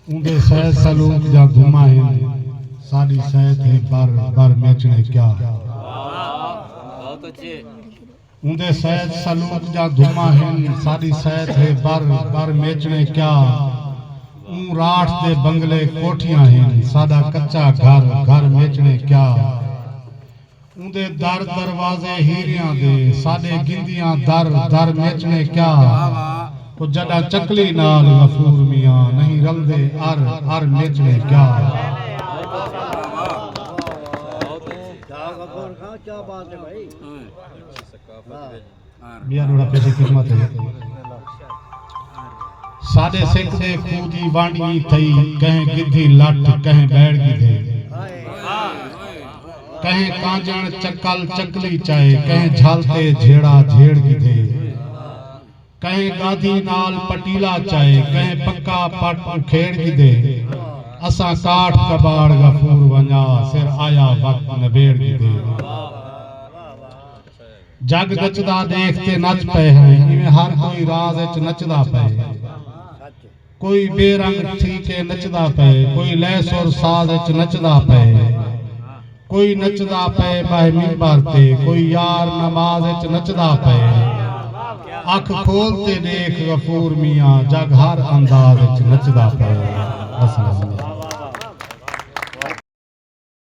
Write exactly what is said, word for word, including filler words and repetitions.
اوندے سید سلوک جا دھما ہن، ساݙی سید ہے بر بر میچنے کیا۔ اوندے سید سلوک جا دھما ہن، ساݙی سید ہے بر بر میچنے کیا۔ اوں راٹھ دے بنگلے کوٹھیاں ہن، ساݙا کچا گھر گھر میچنے کیا۔ اوندے در دروازے ہیریاں دے، ساݙے گندیاں در در میچنے کیا۔ او جݙاں چکلی نال غفور میاں، نہیں رلدے ار ار میچنے کیا۔ کیا بات ہے بھائی۔ میاں نوڑا پیشی خدمت ہے۔ ساݙے سکھ دے کھوہ دی وانڈی تھئی، کہیں گدھی لٹ کہیں ٻیڑ گدھے، کہیں کانجݨ چکل چکلی چائے، کہیں جھل تے جھیڑا جھیڑ گدھے، کہیں گادھی نال پٹیلا چائے، کہیں پکا پٹ اکھیڑ گدھے۔ اساں کاٹھ کباڑ غفور ونڄا، سر آیا وقت نبیڑ گدھے۔ جڳ نچدا ݙیکھ تے نچ پئے ہیں، ایویں ہر کوئی راز اچ نچدا پئے۔ کوئی بے رنگ تھی کے نچدا پئے، کوئی لے سر ساز اچ نچدا پئے۔ کوئی نچدا پئے ٻہہ ممبر تے، کوئی یار نماز اچ نچدا پئے۔ اکھ کھول تے ݙیکھ غفور میاں، جڳ ہر انداز اچ نچدا پئے۔ السلام علیکم۔